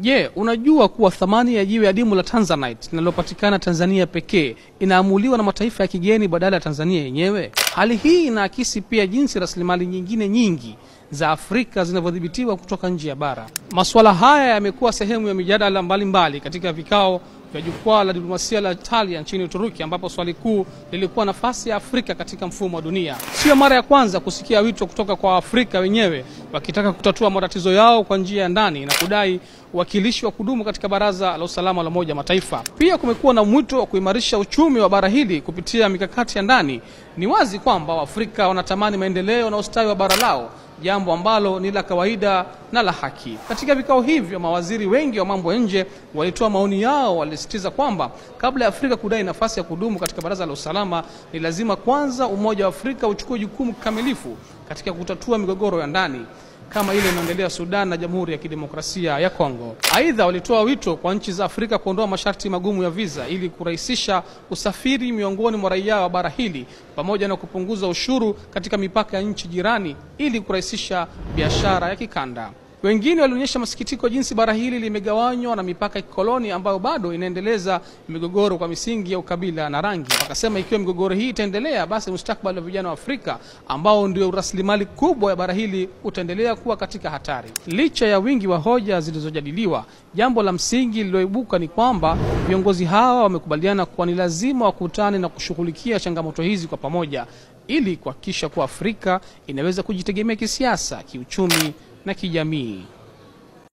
Je, unajua kuwa thamani ya jiwe adimu la Tanzanite linalopatikana Tanzania pekee inaamuliwa na mataifa ya kigeni badala ya Tanzania yenyewe? Hali hii inaakisi pia jinsi rasilimali nyingine nyingi za Afrika zinavyodhibitiwa kutoka nje ya bara. Masuala haya yamekuwa sehemu ya mijadala mbalimbali katika vikao vya jukwaa la diplomasia la Italia nchini Uturuki, ambapo swali kuu lilikuwa nafasi ya Afrika katika mfumo wa dunia. Sio mara ya kwanza kusikia wito kutoka kwa Afrika wenyewe wakitaka kutatua matatizo yao kwa njia ya ndani na kudai uwakilishi wa kudumu katika Baraza la Usalama la Umoja Mataifa. Pia kumekuwa na mwito wa kuimarisha uchumi wa bara hili kupitia mikakati ya ndani. Ni wazi kwamba Waafrika wanatamani maendeleo na ustawi wa bara lao, jambo ambalo ni la kawaida na la haki. Katika vikao hivyo, mawaziri wengi wa mambo ya nje walitoa maoni yao. Walisisitiza kwamba kabla ya Afrika kudai nafasi ya kudumu katika Baraza la Usalama, ni lazima kwanza Umoja wa Afrika uchukue jukumu kikamilifu katika kutatua migogoro ya ndani kama ile inaendelea Sudan na Jamhuri ya Kidemokrasia ya Kongo. Aidha, walitoa wito kwa nchi za Afrika kuondoa masharti magumu ya visa ili kurahisisha usafiri miongoni mwa raia wa bara hili, pamoja na kupunguza ushuru katika mipaka ya nchi jirani ili kurahisisha biashara ya kikanda. Wengine walionyesha masikitiko jinsi bara hili limegawanywa na mipaka ya kikoloni ambayo bado inaendeleza migogoro kwa misingi ya ukabila na rangi. Wakasema ikiwa migogoro hii itaendelea, basi mustakabali wa vijana wa Afrika ambao ndio rasilimali kubwa ya bara hili utaendelea kuwa katika hatari. Licha ya wingi wa hoja zilizojadiliwa, jambo la msingi lililoibuka ni kwamba viongozi hawa wamekubaliana kuwa ni lazima wakutane na kushughulikia changamoto hizi kwa pamoja ili kuhakikisha kuwa Afrika inaweza kujitegemea kisiasa, kiuchumi na kijamii.